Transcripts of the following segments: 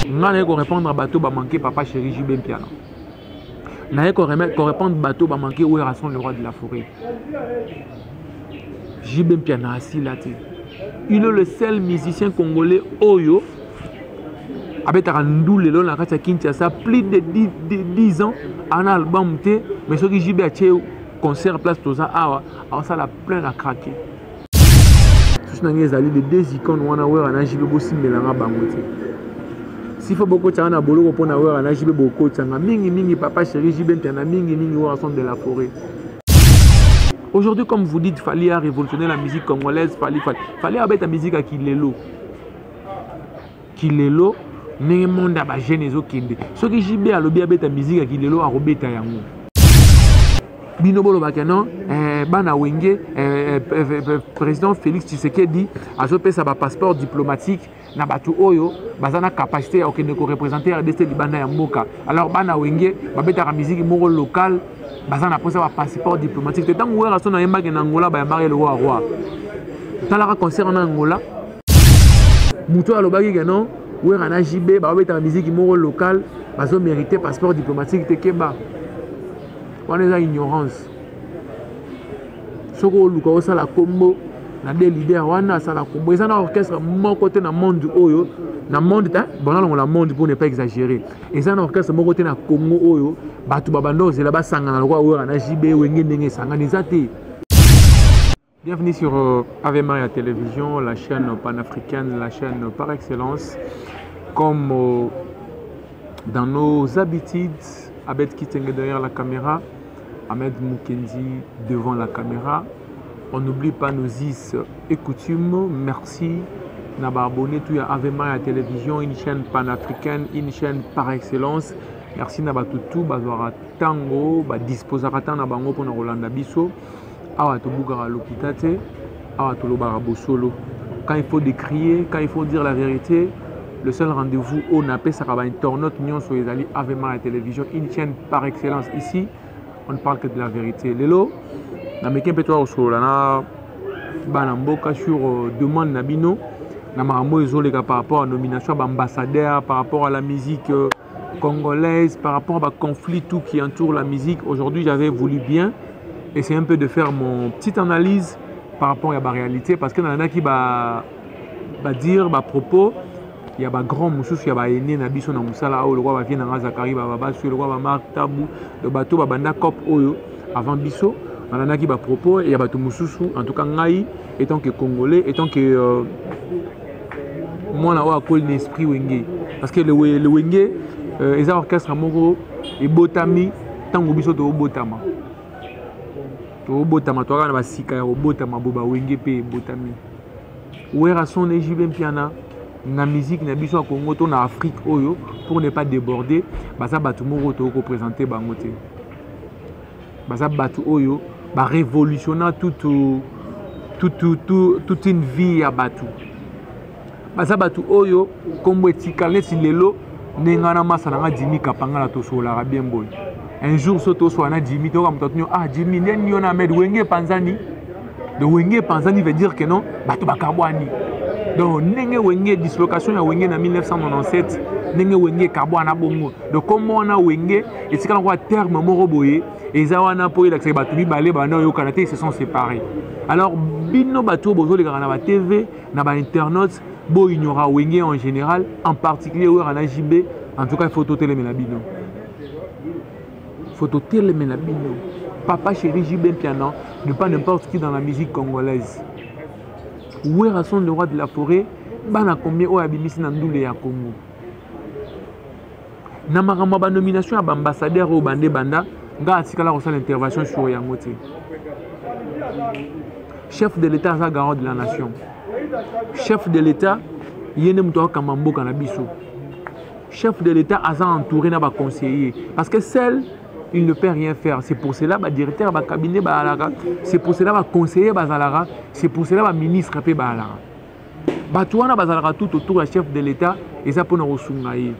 Nga naye korépondre bato bamanke papa chéri JB Mpiana, naye korépondre bato bamanke Werrason, le roi de la forêt. JB Mpiana asila te. Il est le seul musicien congolais oyo abetaka ndu lelo na kati ya Kinshasa plus de 10, 10 ans ana album te. Mais soki JB atie concert, place toza awa aosala plein à craquer. Susu na ngai ezali de deux icônes wana, Wera na JB, bosimbelanga bango te. S'il faut bokotianga na boloko mpo na Wera na JB, bokotianga mingimingi papa chéri JB Mpiana, mingimingi Werrason de la forêt. Aujourd'hui, comme vous dites, Fally a révolutionné la musique congolaise. Fally, Fally, Fally abeta musique ya kilelo. Kilelo, ndenge monde ya bajeune ezokende. Soki JB alobi abeta musique ya kilelo, akobeta yango. Bino bolobaka non, bana Wenge, président Félix Tshisekedi azopesa bapasseport diplomatique na bato oyo baza na capacité ya kokende koreprésenter RDC libanda ya mboka. Alors bana Wenge babetaka musique moko locale, baza na mposa bapasseport diplomatique te. Ntango Werrason ayembaki na Angola, bayambaki lokola roi. Talaka concert na Angola. Moto oyo alobaki ke non, Wera na JB babetaka musique moko locale, bazomérite passeport diplomatique te, keba, wana eza ignorance. Soki oluka osala kombo na de leader wana, asala kombo. Eza na orchestre moko te na monde oyo, na monde te, bon, nalongola monde pour ne pas exagérer, eza na orchestre moko te na Congo oyo bato babanda ozela basangana lokola Wera na JB. Wenge ndenge esangani eza te. Bienvenue sur Ave Maria Télévision, la chaîne panafricaine, la chaîne par excellence. Comme dans nos habitudes, Abed Kitenge derrière la caméra, Ahmed Mukendi devant la caméra. On n'oublie pas nos us et coutumes. Merci na ba abonné tout ya Ave Maria Télévision, une chaîne panafricaine, une chaîne par excellence. Merci na bato tout bazwaka tango, badisposaka ntango na bango mpona kolanda biso. Awa tobukaka lokuta te, awa tolobaka bosolo. Quand il faut décrier, quand il faut dire la vérité, le seul rendez-vous oyo napesaka bainternaute nyonso ezali Ave Maria Télévision, une chaîne par excellence. Ici, on ne parle que de la vérité. Lelo nameki mpe toya kosolola na bana mboka sur demande na bino na makambo oyo ezoleka par rapport à nomination ya baambassadeur, par rapport à la musique congolaise, par rapport à baconflit tout qui entoure la musique. Aujourd'hui, j'avais voulu bien essayer un peu de faire mon petite analyse par rapport à la réalité, parce que nalandaki ba badire bapropos ya bagrand mosusu ya baene na biso na mosala oyo, lokola bavieux na nga Zakari Bababasu, lokola bamark Tabu, bato babanda cop oyo avant biso. Nalandaki bapropos ya bato mosusu. En tout cas, ngai, étant que Congolais, étant que mwana oyo akoli na esprit Wenge, parce que le Wenge eza orchestre moko ebotami ntango biso toobotama, toobotama, toyaka na basika ya kobotama bo bawenge mpe ebotami. Werrason et JB Mpiana, na musique na biso ya Congo to na Afrique oyo, pour ne pas déborder, baza bato moko tokoprésente bango te. Baza bato oyo barévolutionna toute une vie ya bato. Baza bato oyo nkombo etikala neti lelo. Ndenge nga na masa na nga Jimi Kapangala tosololaka bien boye, un jour so tosola na Jimi, toyoka moto atuni: "Ah Jimi, ndeni yo na Ahmed, Wenge epanzani?" Donc Wenge epanzani veut dire que non, bato bakabwani. Donc ndenge Wenge, dislocation ya Wenge na 1997, ndenge Wenge ekabwana bongo, donc kombo wana Wenge etikala kwa terme moko boye eza wana mpo elakisaka bato mibale banda oyokana te, se sont séparés. Alors bino bato oyo bozolekaka na batv, na bainternet, boignora Wenge en général, en particulier Wera na JB, en tout cas il faut totelemela bino, faut totelemela bino. Papa chéri JB Mpiana n'est pas n'importe qui dans la musique congolaise. Werrason, le roi de la forêt, bana combien oyo abimisi na ndule ya Congo? Na makambo ya banomination ya baambassadeur oyo bande banda, nga atikala kosala intervention sur yango te. Chef de l'État aza garant de la nation. Chef de l'État, ye nde moto akokamba mboka na biso. Chef de l'État aza entouré na baconseiller, parce que seul il ne peut rien faire. C'est pour cela badirecteur ya bacabinet bazalaka, c'est pour cela baconseiller bazalaka, c'est pour cela baministre mpe bazalaka. Bato wana bazalaka tout autour ya chef de l'État, eza mpona kosunga ye.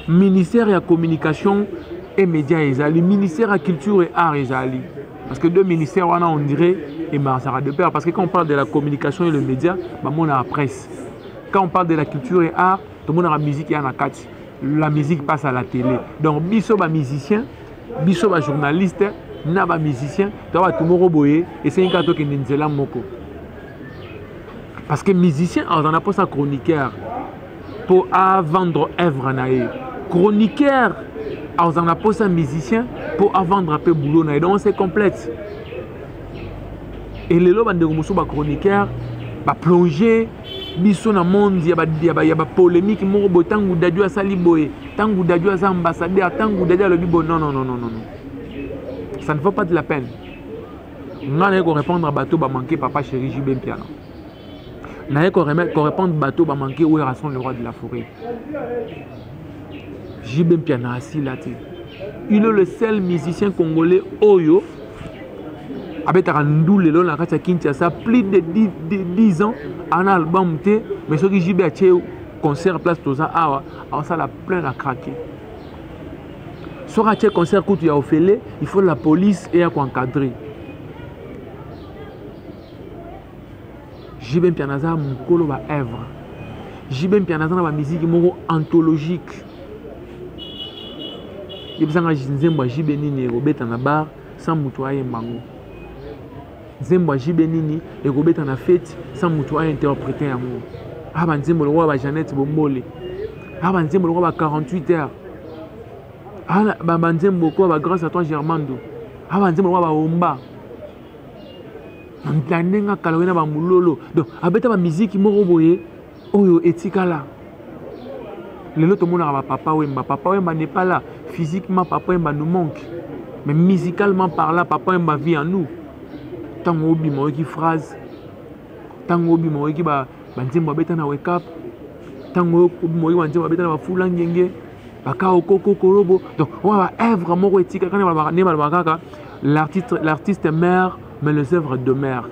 Ministère ya Communication et Média ezali, ministère ya Culture et Art ezali, parce que deux ministères wana, on dirait emarchaka de pair, parce que quand on parle de la communication et le média, bamonaka presse. Quand on parle de la culture et art, tomonaka musique ya na kati. La musique passe à la télé. Donc biso ba musicien, biso ba journaliste, na ba musicien, to bato moko boye esengi kaka tokende nzela moko. Parce que musicien aza na posa chroniqueur mpo avendre œuvre na ye. Chroniqueur aza na posa musicien mpo avendre mpe boulot na ye. Donc c'est complète. Et lelo bandeko mosusu ba chroniqueur ba plonger biso na monde ya ba polémique moko boye, ntango Dadju asali boye, ntango Dadju aza ambassadeur, ntango Dadju alobi boye. Non, non, non, non, non, ça ne vaut pas de la peine. Nga naye korépondre bato bamanke Papa Chéri JB Mpiana, naye korépondre bato bamanke Werrason, le roi de la forêt. JB Mpiana asila te. Il est le seul musicien congolais oyo abetaka ndu lelo na kati ya Kinshasa plus de 10 ans ana album te, mais soki JB atie concert place toza awa, aosala plein à craquer. Soki atie concert kutu ya ofele, il faut la police eya koencadrer. JB Mpiana aza mokolo ba œuvre. JB Mpiana aza na ba musique moko anthologique. Yebisanga nzembo ya JB nini ekobeta na bar sans moto ayemba yango. Nzembo ya JB nini ekobeta na fête sans moto ainterpréter yango. Ah, ba nzembo lokola ba Jeannette Bombole. Ah, ba nzembo lokola ba 48 heures. Ah, ba nzembo lokola ba Grâce à toi Germando. Ah, ba nzembo lokola ba Omba. Na ndenge kala wena ba mulolo. Donc abeta ba musique moko boye oyo etikala. Lelo tomonaka ba Papa Wemba. Papa Wemba n'est pas là. Physiquement, Papa Wemba nous manque. Mais musicalement par là, Papa Wemba vit en nous. Tango obima oyoki phrase, tango obima oyoki ba nzembo abeta na wake up, tango obima oyoki ba nzembo abeta na ba fula ngenge, ba ka okoko korobo. Donc on va œuvre moko etika kana ba ne ba kaka l'artiste meurt mais les œuvres demeurent.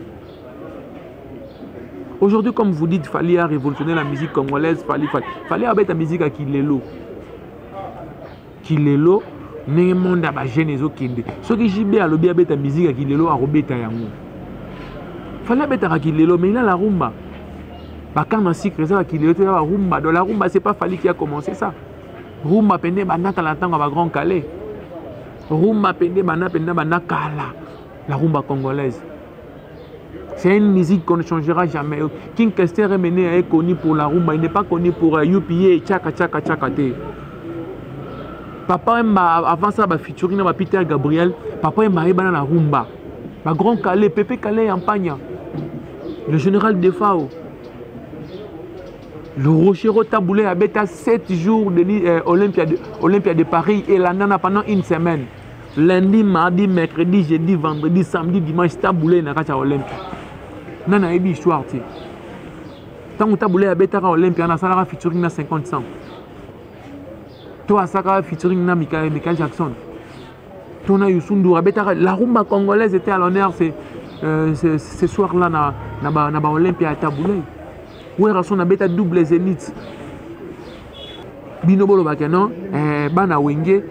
Aujourd'hui, comme vous dites, Fally a révolutionné la musique congolaise. Fally, Fally. Fally a la musique à Kilelo. Kilelo, ndenge monde ya ba jeune ezokende. Soki JB alobi abeta musique ya Kilelo, akobeta yango. Fally abetaka Kilelo, mais il a la rumba. Ba canne à sucre, eza ba Kilelo, eza ba rumba. Donc la rumba, c'est pas Fally qui a commencé ça. Rumba pende banda kala ntango ya ba Grand Kallé. Rumba pende banda pende banda kala. La rumba congolaise. C'est une musique qu'on ne changera jamais. King Kester Emeneya est connu pour la rumba, il n'est pas connu pour UPA, tchaka tchaka tchaka te. Papa Wemba, avant ça, bah, featuring na Peter Gabriel, Papa Wemba est na rumba. Ba Grand Kallé, Pépé Kallé Ampagna, le général Defao, le Rochereau Tabu Ley abeta 7 jours de Olympia de Paris et la nana pendant une semaine. Lundi, mardi, mercredi, jeudi, vendredi, samedi, dimanche, Tabu Ley na kati ya Olympia. Nana yebi histoire te. Tango Tabu Ley abetaka Olympia, na salaka featuring na 50 cents. To asaka featuring na Michael Jackson. To na Youssou N'Dour abetaka la rumba congolaise était à l'honneur ce soir-là na ba Olympia ya Tabu Ley. Werrason abeta double zénith. Bino bolobaka non, bana Wenge,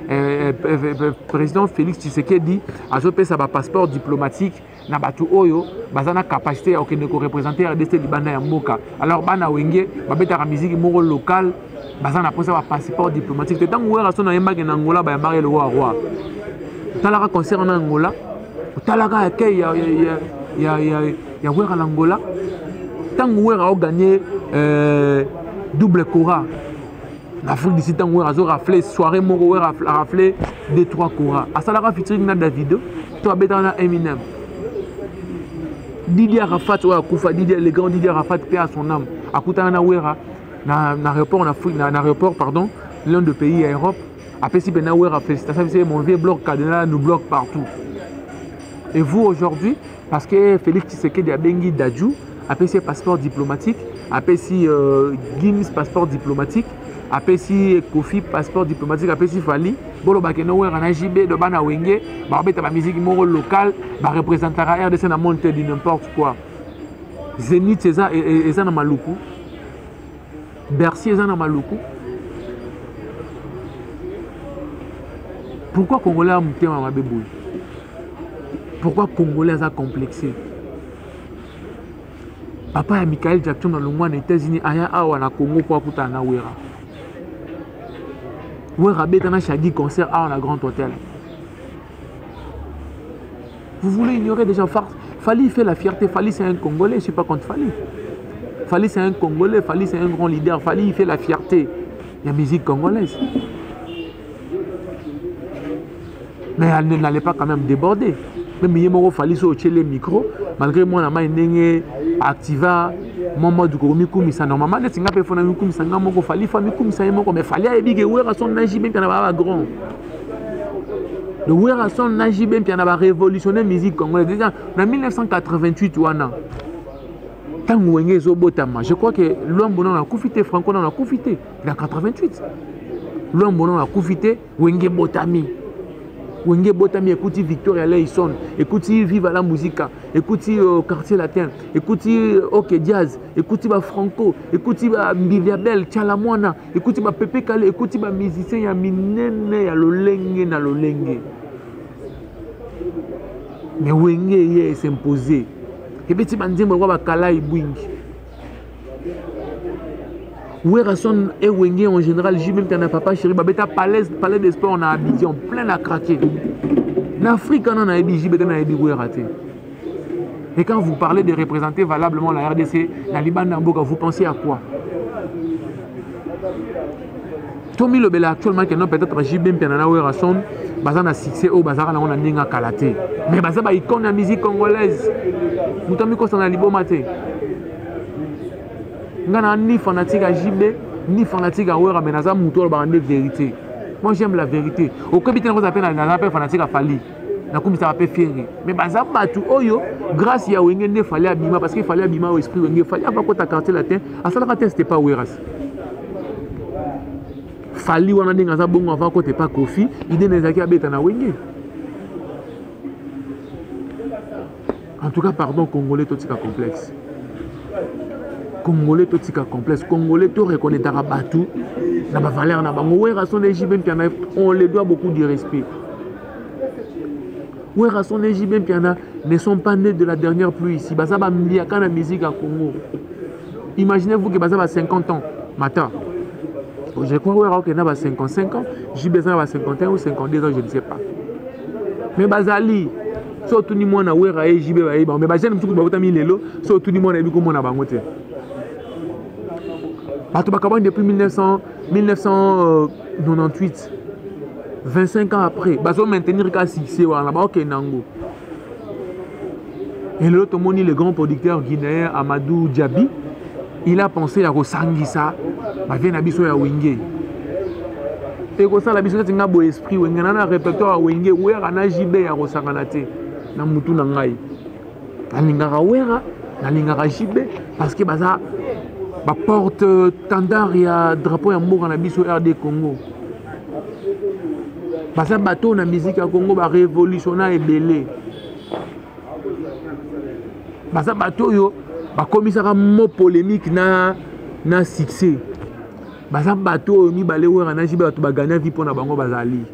président Félix Tshisekedi azopesa ba passeport diplomatique na batu oyo baza na capacité ya kokende ko représenter RDC libanda ya mboka. Alors bana Wenge babetaka musique moko locale, baza na posa ba passeport diplomatique. Te tango Werrason ayembaki na Angola, bayambaki le roi roi. Otalaka concert na Angola, otalaka accueil ya Werra na Angola. Tango Werra a gagné double Kora. L'Afrique d'ici, tango Werra azo raflé soirée moko, Werra a raflé 2-3 Kora. Asalaka featuring na Davido, to abetaka na Eminem. Didier Arafat oyo akufa, Didier, le grand Didier Arafat, paix à son âme. Akutana na Werra na aéroport, na Afrique, na aéroport, pardon, l'un des pays à Europe. Apesi pe na Werra, félicitations, c'est mon vieux bloc cardinal nous bloque partout. Et vous aujourd'hui, parce que Félix Tshisekedi abengi Dadju, apesi passeport diplomatique, apesi Gims passeport diplomatique, apesi Kofi passeport diplomatique, apesi Fally, bolo bakeno Werra na JB de bana Wenge, ba beta ba musique moko locale, ba représentera RDC na monde du n'importe quoi. Zénith eza na Maluku. Bercy eza na Maluku. Pourquoi Congolais a mutema mabe boye? Pourquoi Congolais a complexé? Papa ya Michael Jackson alongwa na États-Unis aya awa na Congo mpo akutana na Wera. Wera abeta na Shaggy concert awa na Grand Hôtel. Vous voulez ignorer déjà Fally fait la fierté. Fally c'est un Congolais, je suis pas contre Fally. Fally c'est un Congolais, Fally c'est un grand leader. Fally il fait la fierté. La musique congolaise. Mais elle n'allait pas quand même déborder. Même ye moko Fally so otie le micro, malgré moi na mai ndenge activa moi mode komikumisa normalement neti nga mpe fona mikumisa nga moko Fally fa mikumisa ye moko mais Fally ayebi ke Werrason na JB mpe na ba grand. Le Werrason na JB Mpiana ba révolutionner musique congolaise déjà na 1988 wana ntango wenge ezobotama je crois que Luambo nano akufi te Franco nano akufi te na 88 Luambo nano akufi te wenge ebotami wenge ebotami ekuti Victoria Leison ekuti Viva la Musica ekuti Quartier Latin ekuti OK Jazz ekuti ba Franco ekuti ba Mbilia Bel Tshala Mwana ekuti ba Pepe Kale ekuti ba musicien ya minene ya lolenge na lolenge mais wenge ye s'impose ebeti banzembo lokola bakalai bwingi Werrason et Wenge en général, JB Mpiana Papa Chéri, babeta palais, palais des sports na Abidjan, plein à craquer. En Afrique, on a JB na yebi Werra te. Et quand vous parlez de représenter valablement la RDC, na libanda mboka, vous pensez à quoi? Tommy Lobela actuellement que non peut-être JB Mpiana na Werrason baza na succès oyo bazalaka nango na ndenge ya kala te mais baza ba icône ya musique congolaise moto amikosa na liboma te nga na ni fanatique ya JB ni fanatique ya Wera mais naza moto alobaka nde vérité moi j'aime la vérité okoyebi te nakozala mpe naza mpe fanatique ya Fally nakumisaka mpe Ferre mais baza bato oyo grâce ya Wenge nde Fally abima parce que Fally abima oyo esprit Wenge Fally ava kota quartier latin asalaka test epa Weras Fally wana ndenge aza bongo avant kota epa Koffi idée na ezalaki abeta na Wenge en tout cas pardon congolais totika complexe congolais totika complexe congolais to reconnaîtraka bato na bavaleur na bango Werrason et JB Mpiana on les doit beaucoup de respect Werrason et JB Mpiana ne sont pas nés de la dernière pluie ici baza bambiaka na musique ya Congo imaginez-vous que baza ba 50 ans mata je crois Wera okenda ba 55 ans JB eza na ba 51 ou 52 ans je ne sais pas mais bazali so otuni mwana Wera ye JB bayebi bango mais bajeune mosuku babotami lelo so otuni mwana yebi komona bango te bato bakabwani depuis 1900, 1998 25 ans après bazo maintenir ka succès wana baokende yango et lelo tomoni le grand producteur guinéen Amadou Diaby il a pensé ya kosangisa bavie na biso ya Wenge ekosala biso neti nga boye esprit Wenge na na répertoire ya Wenge Wera na JB ya kosangana te na mutu na ngai nalingaka Wera nalingaka JB parce que baza baporte tendard ya drapeau ya mboka na biso RD Congo baza bato na musique ya Congo barévolutionna ebele baza bato oyo bakomisaka mo polémique na, na succès baza bato oyo mibale Wera na JB bato bagagna vie mpo na bango bazali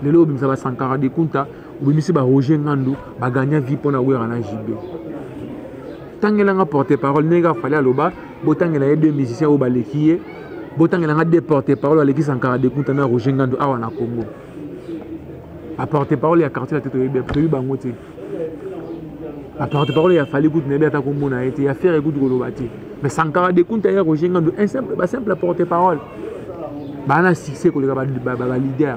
lelo obimisa basankara de kunta obimisi ba Roger Ngandu bagagna vie mpo na Wera na JB tangelanga porte parole ndenge afali aloba botangela ye deux musiciens oyo baleki ye botangelanga deux porte parole baleki Sankara de Kunta na Roger Ngandu awa na Congo baporte parole ya quartier te toyebi bango te baporte parole ya Fally kutu nayebi ata komona ye te ya Ferre kutu koloba te mais Sankara de Kunta ya Roger Ngandu un simple basimple porte parole baa na succès koleka baleader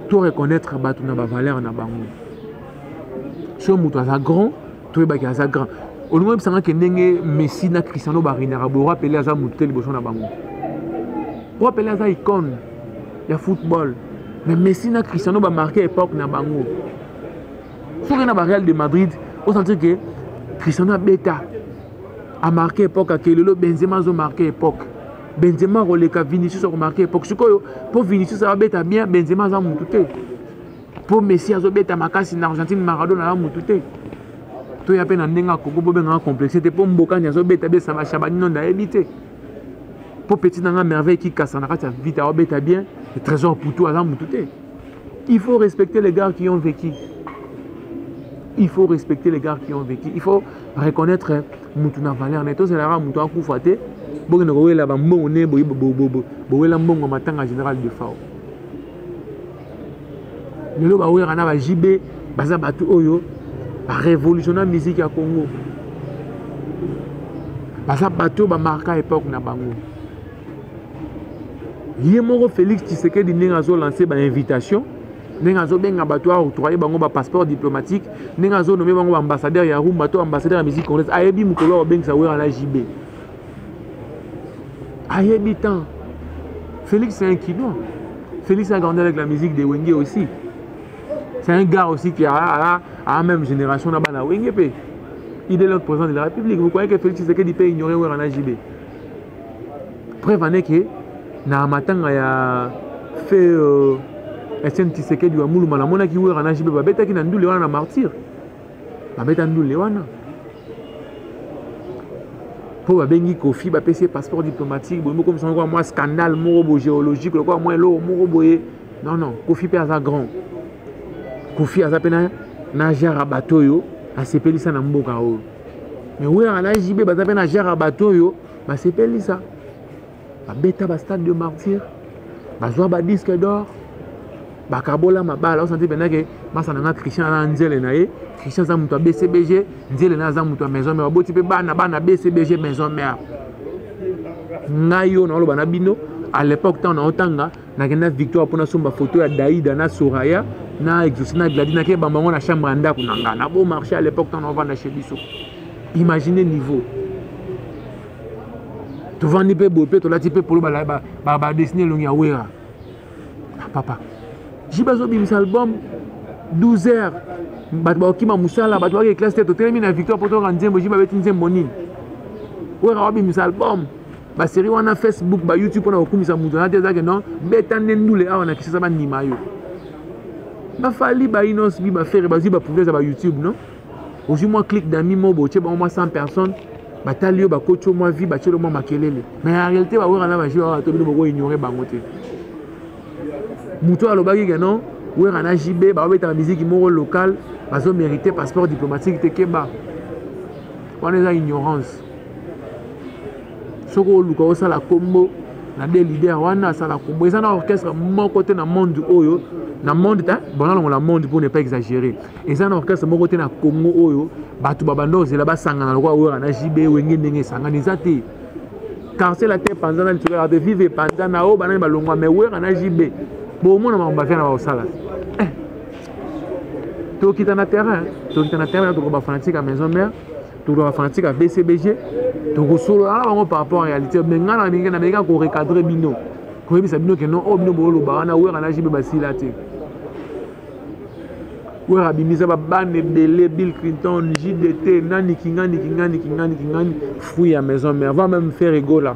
to reconnaître bato na bavaleur na bango so moto aza grand toyebaki aza grand olingi oyebisanga ke ndenge Messi na Cristiano barinaka boye roi Pelé aza motu te liboso na bango roi Pelé aza icône ya football mais Messi na Cristiano bamarke époque na bango soki na bareal de Madrid osentir ke Cristiano abeta amarke époque ake lelo Benzema azomarke époque Benzema akoleka Vinicius akomarke époque sikoyo mpo Vinicius abeta bien Benzema aza motu te mpo Messi azobeta makasi na Argentine Maradona aza motu te toya mpe na ndenge ya Congo bobengaka complexe te mpo mbokani azobeta besa bashabani nondo ayebi te mpo petit na nga Merveille Kikasa na kati ya vita aobeta bien Trésor Poutou aza motu te il faut respecter les gars qui ont vécu. Il faut respecter les gars qui ont vécu. Il faut reconnaître mutu na valeur na ye. Tozelaka mutu akufa te, bokende kowela bambongo ne bowela mbongo matanga général de fao. Lelo bawera na ba JB baza bato oyo barévolutionna musique ya Congo, baza bato oyo bamarka époque na bango. Ye moko Félix Tshisekedi, ndenge azolancer bainvitation, ndenge azobenga bato aoctroyer bango bapasseport diplomatique, ndenge azonommer bango baambassadeur ya rumba to ambassadeur ya musique congolaise, ayebi mokolo akobengisa Wera na JB, ayebi temps. Félix, c'est un Kinois. Félix a grandi avec la musique de Wenge aussi. C'est un gars aussi qui a la même génération là-bas na Wenge pe. Il est le président de la République. Vous croyez que Félix Tshisekedi peut ignorer Wera na JB? Preuve en est que na matanga ya fait Etienne Tshisekedi wa Muluma, namonaki Wera na JB babetaki na ndule wana na martyr, babeta ndule wana mpo babengi Kofi, bapesi ye passeport diplomatique. Boye moko mosango mwa scandale moko boye géologique, lokola mwa eloko moko boye. Non, non, Kofi mpe aza grand. Kofi aza mpe na genre ya bato oyo asepelisa na mboka oyo. Mais Wera na JB baza mpe na genre ya bato oyo basepelisa, babeta bastade de martyr, bazwa badisque d'or, bakabola mabala. Osanti mpenza ke masa na nga Christian aza nzele na ye. Christian aza moto ya BCBG, nzele na aza moto ya maison mère. Baboti mpe bana, bana BCBG, maison mère. Ngai oyo naoloba na bino, à l'époque ntango naotanga, nakenda Victoire mpona somba photo ya Daida na Soraya na Exaucé na Gladi. Nakebamba yango na chambre ya ndako na nga na Beau Marché, à l'époque ntango naovanda chez biso. Imagine niveau tovandi mpe boye mpe tolati mpe polo badessiner elongi ya Wera. Ah, papa JB azobimisa album, 12 heures bato bakokima mosala, bato bakeke classe te, totelemi na Victoire mpo toyoka nzembo. JB abeti nzembo nini? Wera wabimisa album, basérie wana, Facebook, bayoutube mpona kokumisa moto na te. Ezake non, beta nde ndule awa na Kisasa, bandima yo. Bafali, bainos bi baFerre bazwi baprivilège ya bayoutube. Non, ozwi mwa clique d'ami mo botie bango mwa 100 personnes, batali yo, bakoti yo mwa vie, batielo mwa makelele. Mais en réalité, baWera na baJB awa to bino bokoignore bango te. Moto oyo alobaki ke non, Wera na JB babetaka miziki moko local, bazomérite passeport diplomatique te, keba, wana eza ignorance. Soki oluka osala kombo na de leader wana, asala kombo. Eza na orchestre moko te na monde oyo, na monde te, bon, nalongola monde pour ne pas exagérer, eza na orchestre moko te na Congo oyo bato babanda ozela basangana lokola Wera na JB. Wenge ndenge esangani, eza te. Quartier Latin epanzana, lisolo de vive epanzana, oyo banani balongwa, mais Wera na JB, bomona makambo bafia na bakosala. Tokita na terrain, tokita na terrain, tokoba bafanatique ya maison mère, tokoba bafanatique ya BCBG, tokosolola na bango par rapport à réalité. Mais ngai na mingi nameki korecadrer bino, koyebisa bino ke non, oyo bino booloba wana, Wera na JB basila te. Wera abimisa babana ebele, Bill Clinton, JDT, nani, kingani, kingani, kingani, kingani, fruit ya maison mère, va même faire egola.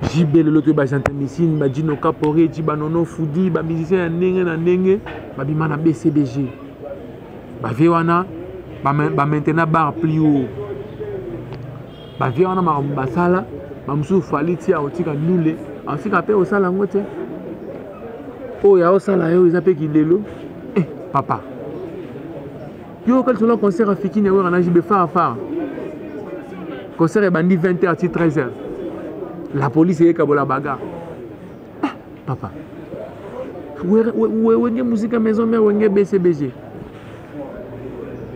JB lelo toyeba gentamicine, bajino Caporeti, banono Fudi, bamusicien ya ndenge na ndenge babima na BCBG. Bavie wana bamaintenant bar plus haut, bavie wana makambo basala. Bamosusu Fali ti akotika ndule, akotika mpe osala yango te. Oyo aosala yo eza mpe kilelo. Eh, papa, yo okali concert ya Fikini ya Wera na JB, far far, concert ebandi 20 h ti 13 h, la police eyekabola bagarre. Ah, papa, Wenge Musica Maison Mère, Wenge BCBG,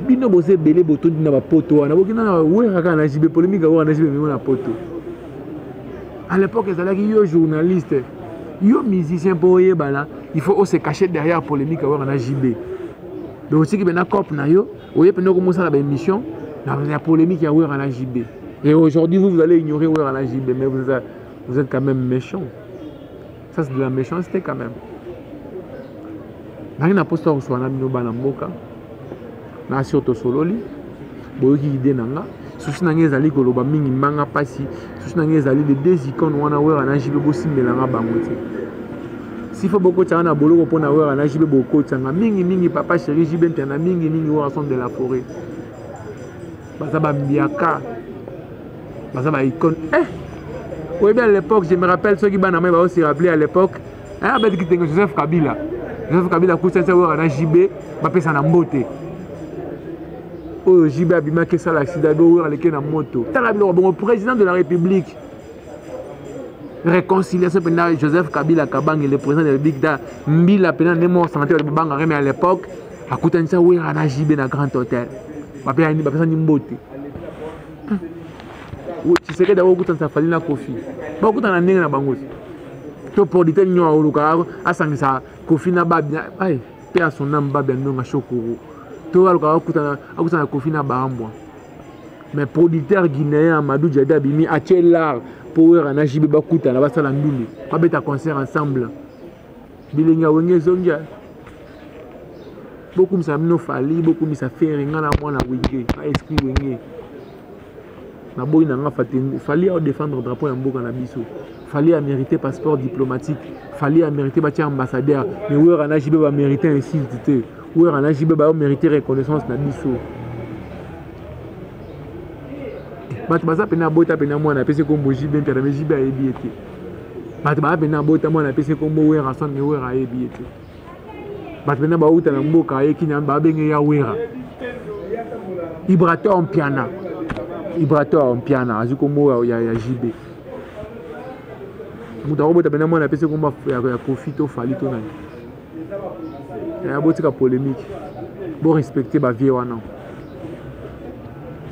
bino boza ebele, botondi na bapoto wana, bokenda na Wera kaka na JB. Polémique ya Wera na JB memo na poto. À l'époque ezalaki yo journaliste, yo musicien, mpo oyebana, il faut ose cacher derrière polémique ya Wera na JB. Donc osiki mpena cope na yo, oye mpena okomosala baémission na polémique ya Wera na JB. Et aujourd'hui, vous, vous allez ignorer Wera na JB? Mais vous êtes quand même méchant. Ça, c'est de la méchanceté quand même. Nangi na posta koswana na bino bana mboka na sur tosololi, boyoki idée na nga. Susi na ngai ezali koloba mingi mbanga mpasi. Susi na ngai ezali de deux icônes wana, Wera na JB, bosimbelanga bango te. S'il faut bokotianga na boloko mpo na Wera na JB, bokotianga mingimingi papa chéri JB Mpiana, mingimingi Wera son de la forêt. Baza bambiaka, baza baicône. Eh, oyebi, à l'époque, je me rappelle, soki bana mai baosi rappeler, à l'époque abetiki tenge Joseph Kabila. Joseph Kabila akutanisa Wera na JB, bapesa na mbote. Oyo JB abimaki esala accident, be Wera aleki na moto. Tala biloko bongo président de la République. Réconciliation mpenza Joseph Kabila Kabange, le président de la République, da mbila mpenza nde moko santé bato babangaka, mais à l'époque akutanisa Wera na JB na Grand Hôtel, bapesani mbote. Tshisekedi akokutanisa Fally na Koffi, bakutana ndenge na bango to producteur nyo aoluka asangisa Koffi na Babi, ay pe à son âme, Babi Andonga Shokoro, to aluka akutana akutana Koffi na Baambwa. Mais producteur guinéen Amadou Diadi abimi, atie l'art po Wera na JB bakutana, basala ndule, babeta concert ensemble. Bilenge ya Wenge ezongi, bokumisa bino Fally, bokumisa Ferre. Nga na mwana Wenge, na esprit Wenge, naboyi na nga Fally adéfendre drapeau ya mboka na biso. Fally amérité passeport diplomatique, Fally amérité batia ambassadeur, mais Wera na JB bamérité insulte te. Wera na JB bamérité reconnaissance na biso. Bato baza pene abota pene mwana apesi kombo JB Mpiana, mais JB ayebi ye te. Bato baa pene abota mwana apesi kombo Wera son, mais Wera ayebi ye te. Bato pene bauta na mboka ayeki na babenge ya Wera. Ibrator Mpiana, Ibrator Mpiana azwi kombo ya JB. Moto akobota pene mwana apesi kombo ya Koffi to Fally to nani. Botika polémique, borespecte bavieux wana,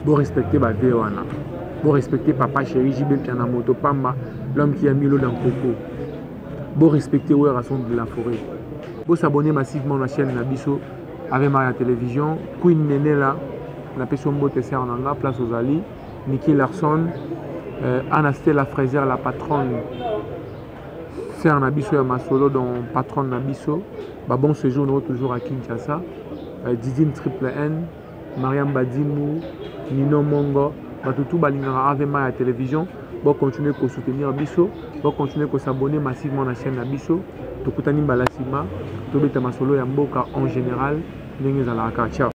borespecte bavieux wana, borespecte papa chéri JB Mpiana, moto pamba, l'homme qui a mis l'eau dans coco. Borespecte Wera son de la forêt. Bosabonner massivement na chaîne na biso avec Maria Télévision. Queen Nenela, napesi yo mbote, sœur na nga, place ozali. Niki Larson, Anastella Fraser, la patronne, sœur na biso ya masolo, donc patronne na biso, ba bon séjour nao toujours à Kinshasa. Didine Triple N, Mariam Badimu, Nino Mongo, bato tu balingaka Ave Maria Télévision, bocontinue kosoutenir biso, bocontinue kosabonner massivement na chaîne na biso. Tokutani mbala nsima, tobeta masolo ya mboka en général ndenge ezalaka. Ciao.